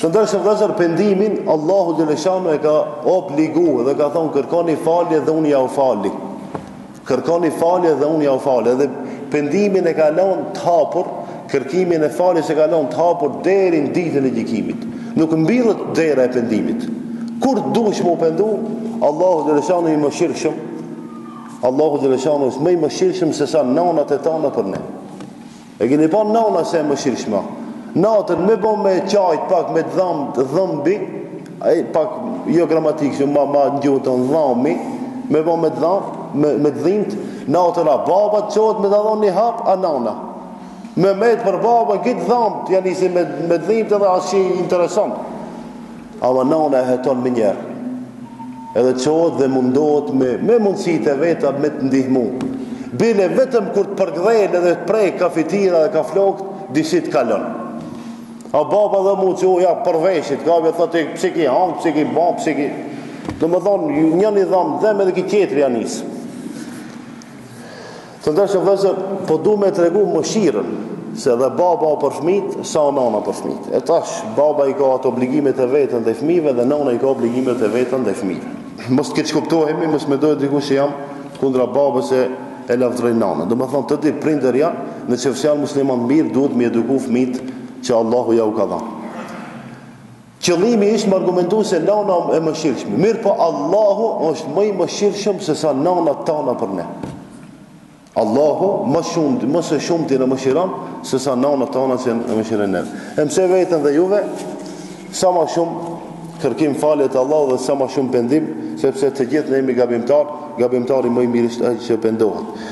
Të ndershëm vëllezër, pendimin Allahu xheleshanu e ka obligu dhe ka thonë kërkoni falje dhe unë jau fali. Kërkoni falje dhe unë jau fali. Edhe pendimin e ka lënë të hapur, kërkimin e faljes e ka lënë të hapur deri në ditën e gjykimit. Nuk mbyllet dera e pendimit. Kur dush me u pendu, Allahu xheleshanu i mëshirshëm. Allahu xheleshanu është më i mëshirshëm se sa nanat e tana për ne. E keni pa nana sa e mëshirshme. Natën me bo me qajt pak me të dhamt dhëmbi, ai pak jo gramatik që ma ma në gjuhën tonë dhami, me bo me të dham, me me të dhimt, natën a baba të çohet me ta dhon një hap a nana. Me met për baba këtë dhamt ja nisi me me të dhimt edhe as që intereson. Ama nana e heton menjëherë. Edhe çohet dhe mundohet me, me mundësitë e veta me të ndihmu. Bile vetëm kur të përkdhel edhe të prek ka fytyra dhe ka flokët, disi të kalon. A baba dhe mu që ja për veshit, ka dhe thotë pse ki hangë, pse ki ba, pse ki... Domethonë, njëni dhamë dhem edhe ki tjetri ja nisë. Të ndershëm vëllezër, po du me tregu mëshirën, se dhe baba o për fëmijët, sa o nana për fëmijët. E tash, baba i ka ato obligimet e veta ndaj fëmijëve dhe nana i ka obligimet e veta ndaj fëmijëve. Mos të keqkuptohemi, mos mendojë dikush që jam kundra babës e e lavdëroj nanën. Domethonë, të dy prindër janë, në qoftë se janë musliman mirë, duhet me eduku fëmijët që Allahu ja u ka dhanë. Qëllimi ishte me argumentu se nana e mëshirshme. Mirëpo Allahu është më i mëshirshëm se sa nanat tana për ne. Allahu më shumë, më së shumti na mëshiron se sa nanat tana që na mëshirojnë ne. E mësoj veten dhe juve sa më shumë kërkim falje te Allahu dhe sa më shumë pendim, sepse të gjithë ne jemi gabimtar, gabimtari më i mirë është ai që pendohet.